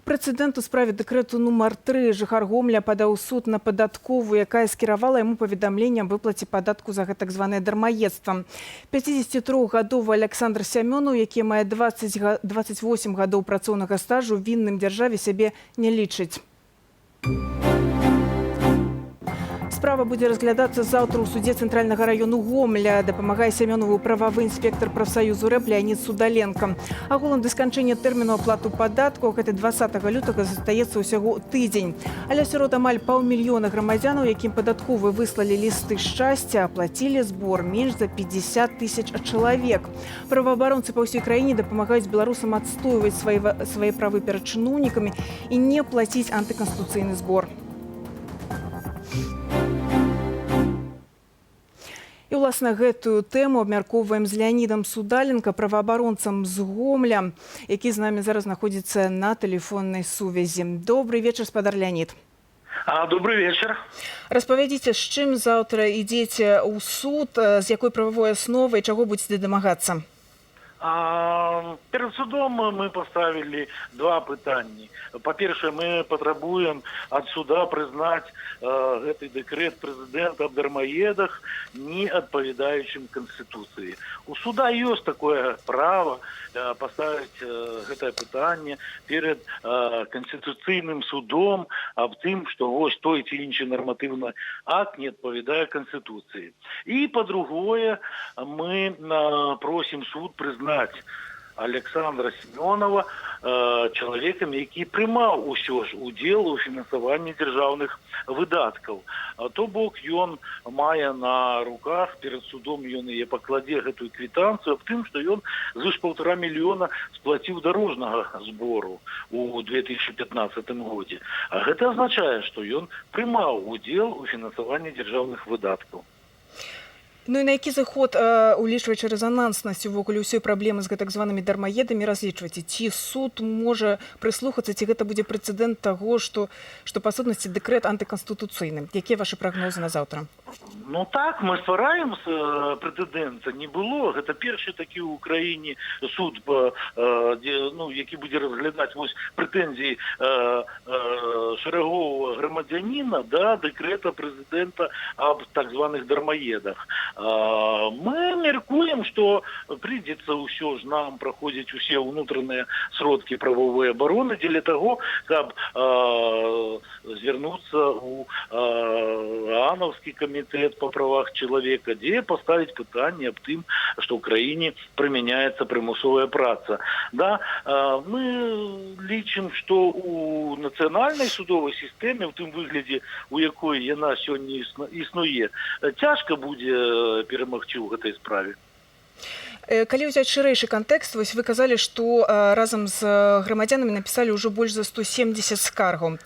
Прэцэдэнт у справе дэкрэту нумар 3. Жыхар Гомля падаў у суд на падатковую, якая скіравала яму паведамленне аб выплаце падатку за гэтак званае дармаедства. 53-гадовы Аляксандр Сямёнаў, які мае 20, 28 гадоў працоўнага стажу, вінным дзяржаве сябе не лічыць. Справа будзе разглядацца заўтра ў судзе Цэнтральнага раёну Гомля. Дапамагае Сямёнаву прававы інспектар прафсаюзу РЭП Леанід Судаленко. Агулам да сканчэння тэрміну аплату падатку, гэты 20 лютага, застаецца ўсяго тыдзень. Але сярод амаль паўмільёна грамадзянаў, якім падатковы выслалі лісты шчасця, аплацілі збор менш за 50 тысяч чалавек. Праваабаронцы па ўсёй краіне дапамагаюць беларусам адстойваць свае правы перад чыноўнікамі і не плаціць антыканстытуцыйны збор. І, уласна, гэтую тэму абмяркоўваем з Леанідам Судаленко, праваабаронцам з Гомля, які з намі зараз знаходзіцца на тэлефоннай сувязі. Добрый вечар, спадар Леанід. Добрый вечер. Распавядзіце, з чым заўтра ідзеце ў суд, з якой прававой асновай, чаго будзеце дамагацца? Перад судом мы паставілі два пытанні. Па-першае, мы патрабуем ад суда прызнаць гэты дэкрэт прэзідэнта аб дармаедах не адпавядаючым Канстытуцыі. У суда ёсць такое права паставіць гэтае пытанне перад Канстытуцыйным судом аб тым, што вось той ці іншы нарматыўны акт не адпавядае Канстытуцыі. І па-другое, мы просім суд прызнаць Аляксандра Семёнава чалавекам, які прымаў усё ж удзел у фінансаванні дзяржаўных выдаткаў. То бок ён мае на руках, перад судом ён яе пакладзе, гэтую квітанцыю аб тым, што ён звыш 1,5 мільёна сплаціў дарожнага збору у 2015 годзе. А гэта азначае, што ён прымаў удзел у фінансаванні дзяржаўных выдаткаў. Ну і на які зыход, улічваючы рэзананснасць увогуле ўсёй праблемы з гэтак званымі дармаедамі, разлічваеце? Ці суд можа прыслухацца, ці гэта будзе прэцэдэнт таго, што па сутнасці дэкрэт антыканстытуцыйны? Якія вашы прагнозы на заўтра? Ну так, мы ствараем прэцэдэнта не было. Гэта першы такі ў краіне суд, дзе, ну, які будзе разглядаць вось прэтэнзіі шараговага грамадзяніна да дэкрэта прэзідэнта аб так званых дармаедах. Мы мяркуем, што прыйдзецца ўсё ж нам праходзіць усе ўнутраныя сродкі правовой абароны дзеля таго, каб звярнуцца ў ААНаўскі камітэт па правах чалавека, дзе паставіць пытанне аб тым, што ў краіне прымяняецца прымусовая праца. Да, мы лічым, што у нацыянальнай судовай сістэме, ў тым выглядзе, у якой яна сёння існуе, цяжка будзе перамагчы ў гэтай справе. Калі ўзяць шырэйшы кантэкст, вось вы казалі, што разам з грамадзянамі напісалі ўжо больш за 170 скаргаў.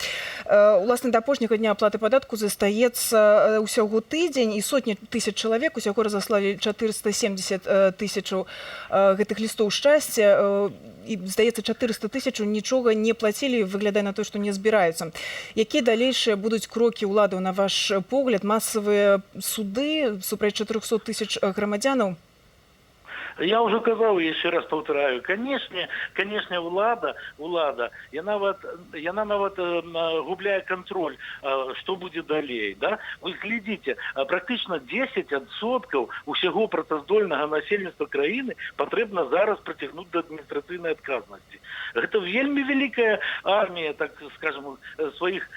Уласна, да апошняга дня аплаты падатку застаецца ўсяго тыдзень, і сотні тысяч чалавек, усяго разаслалі 470 тысячаў гэтых лістоў шчасця, і, здаецца, 400 тысячаў нічога не плацілі, выглядае на то, што не збіраюцца. Якія далейшыя будуць крокі ўладаў, на ваш погляд? Масавыя суды супраць 400 тысяч грамадзянаў? Я ўжо казаў, яшчэ раз паўтараю, конечно, улада, яна нават губляе кантроль, што будзе далей, да? Вы глядзіце, практычна 10% усяго працаздольнага насельніцтва краіны патрэбна зараз прыцягнуць да адміністрацыйнай адказнасці. Гэта вельмі вялікая армія, так скажем, сваіх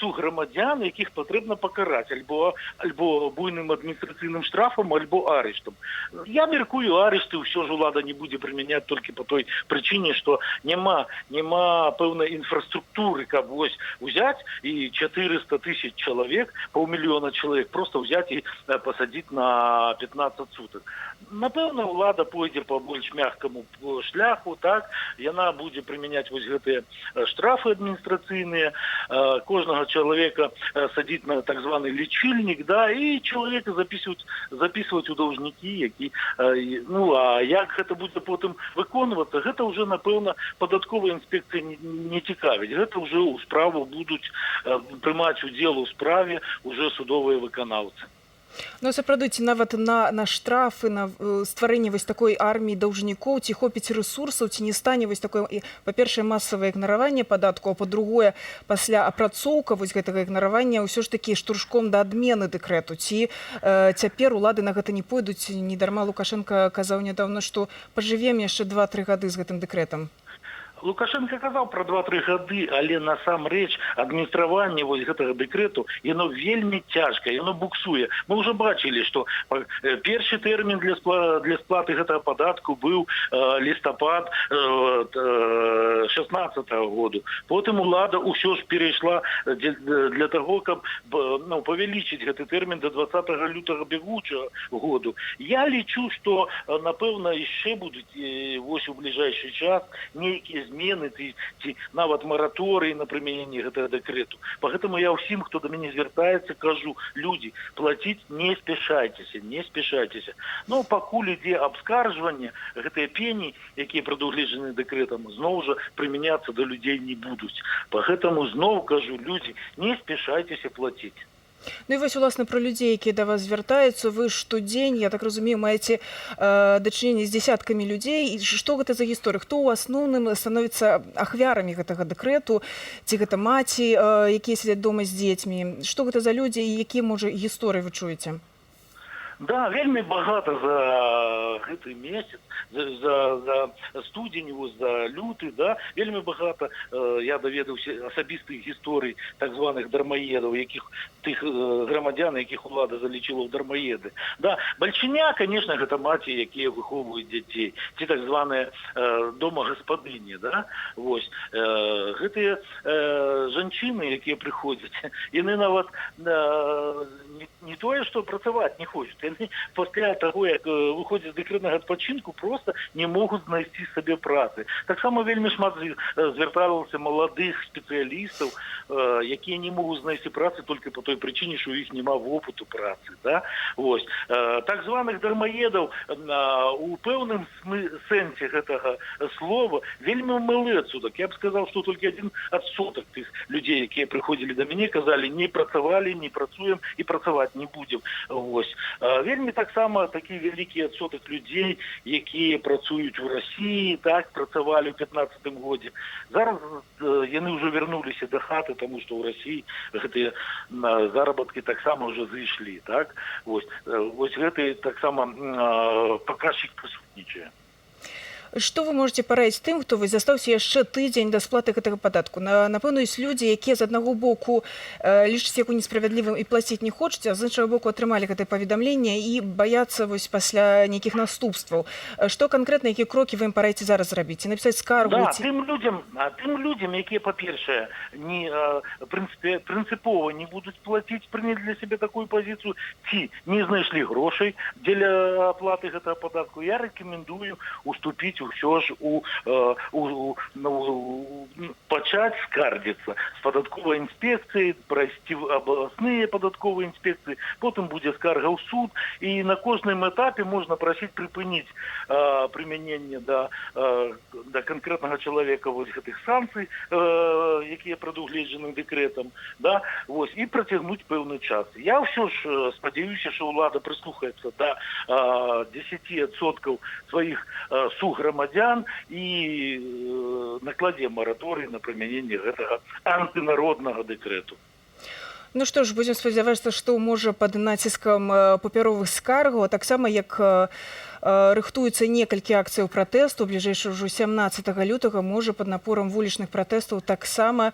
суграмадзян, якіх патрэбна пакараць альбо буйным адміністрацыйным штрафам, альбо арыштам. Я мяркую, арышты ўсё ж улада не будзе прымяняць толькі па той прычыне, што няма пэўнай інфраструктуры, каб вось узяць і 400 тысяч чалавек, паўмільёна чалавек просто ўзяць і пасадзіць на 15 сутак. Напэўна, улада пойдзе па больш мягкаму шляху, так, яна будзе прымяняць вось гэтыя штрафы адміністрацыйныя, кожнага чалавека садзіць на так званы лічыльнік, да, і чалавека записываць у даўжнікі, які ну, а як гэта будзе потым выконвацца, гэта ўжо, напэўна, падатковая інспекцыя не цікавіць. Гэта ўжо ў справу будуць прымаць удзел у справе уже судовыя выканаўцы. Ну, сапраўды, ці нават на штрафы, на стварэнне вось такой арміі даўжнікоў, ці хопіць рэсурсаў, ці не стане вось такое, і, па-першае, масавае ігнараванне падатку, а па-другое, пасля апрацоўка вось гэтага ігнаравання ўсё ж такі штуршком да адмены дэкрэту. Ці цяпер улады на гэта не пойдуць? Недарма Лукашэнка казаў нядаўна, што пажывем яшчэ 2-3 гады з гэтым дэкрэтам. Лукашэнка казаў пра 2-3 гады, але насамрэч адміністраванне вось гэтага дэкрэту, яно вельмі цяжкае, яно буксуе. Мы ўжо бачылі, што першы тэрмін для сплаты гэтага падатку быў лістапад 16 году. Потым улада ўсё ж перайшла для таго, каб ну, павялічыць гэты тэрмін до 20 лютага бягучага году. Я лічу, што напэўна, яшчэ будуць вось у бліжэйшы час нейкія змены ці нават мараторыі на прымяненне гэтага дэкрэту. Поэтому я ўсім, хто да мяне звяртаецца, кажу: людзі, плаціць не спяшайцеся, не спяшайцеся. Но пакуль ідзе абскаржванне, гэтыя пені, якія прадугледжаны дэкрэтам, зноў жа прымяняцца да людзей не будуць. Поэтому зноў кажу: людзі, не спяшайцеся плаціць. Ну і вось, уласна, пра людзей, якія да вас звяртаюцца. Вы штодзень, я так разумею, маеце дачыненне з дзесяткамі людзей. І што гэта за гісторыя? Хто ў асноўным становіцца ахвярамі гэтага дэкрэту? Ці гэта маці, якія сядзяць дома з дзецьмі? Што гэта за людзі і якія, можа, гісторыі вы чуеце? Да, вельмі багата за гэты месяц, за студзень, вось, за люты, да, вельмі багата я даведаўся асабістых гісторый так званых дармаедаў, якіх тых грамадзян, якіх улада залічыла ў дармаеды. Да, бальшыня, конечно, гэта маці, якія выхоўваюць дзяцей, ці так званыя дома гаспадыні, да? Вось. Гэтыя жанчыны, якія прыходзяць, яны нават не тое, што працаваць не хочуць, яны пасля таго, як выходзяць з дэкрэтнага адпачынку, просто не могуць знайсці сабе працы. Таксама вельмі шмат звярталася маладых спецыялістаў, якія не могуць знайсці працы толькі па той прычыне, што ў іх няма вопыту працы. Да? Вось. Так званых дармаедаў у пэўным сэнсе гэтага слова вельмі малы адсотак. Я б сказаў, што толькі 1% тых людзей, якія прыходзілі да мяне, казалі: не працавалі, не працуем і працаваць не будзем. Вось. Вельмі таксама такі вялікі адсотак людзей, якія працуюць у Расіі, так, працавалі ў 15-м годзе. Зараз яны ўжо вярнуліся да хаты, таму што ў Расіі гэтыя заработкі таксама ўжо зышлі, так? Вось, вось гэты таксама паказчык прысутнічае. Што вы можаце параіць тым, хто вось застаўся яшчэ тыдзень да сплаты гэтага падатку? Напэўна, ёсць людзі, якія з аднаго боку лічаць яго несправядлівым і плаціць не хочуць, а з іншага боку атрымалі гэтае паведамленне і баяцца вось пасля нейкіх наступстваў. Што канкрэтна, якія крокі вы ім параіце зараз зрабіць? Ці напісаць скаргу? Да, ці тым людзям, якія, па-першае, не, прынцыпе, прынцыпова не будуць плаціць, прынялі для сябе такую пазіцыю, ці не знайшлі грошай дзеля аплаты гэтага падатку, я рэкамендую уступіць ўсё ж у, ну, пачаць скардзіцца з падатковай інспекцыяй, прайсці в абласныя падатковыя інспекцыі, потым будзе скарга ў суд, і на кожным этапе можна прасіць прыпыніць прымяненне да канкрэтнага чалавека вось гэтых санкцый, якія прадугледжаны дэкрэтам, да, вось, і працягнуць пэўны час. Я ўсё ж спадзяюся, што ўлада прыслухаецца да 10% сваіх суграмадзян і накладзе мараторый на прымяненне гэтага антынароднага дэкрэту. Ну што ж, будзем спадзявацца, што можа, пад націскам папяровых скаргаў, а таксама як рыхтуецца некалькі акцыяў пратэсту, бліжэйшы ўжо 17 лютага, можа, пад напорам вулічных пратэстаў таксама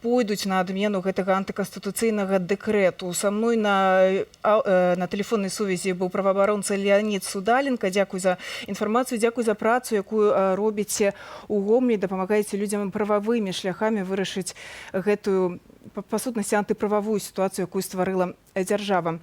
пойдуць на адмену гэтага антыканстытуцыйнага дэкрэту. Са мной на тэлефоннай сувязі быў праваабаронца Леанід Судаленка. Дзякуй за інфармацыю, дзякуй за працу, якую робіце ў Гомлі, дапамагаеце людзям прававымі шляхамі вырашыць гэтую па сутнасці антыправавую сітуацыю, якую стварыла дзяржава.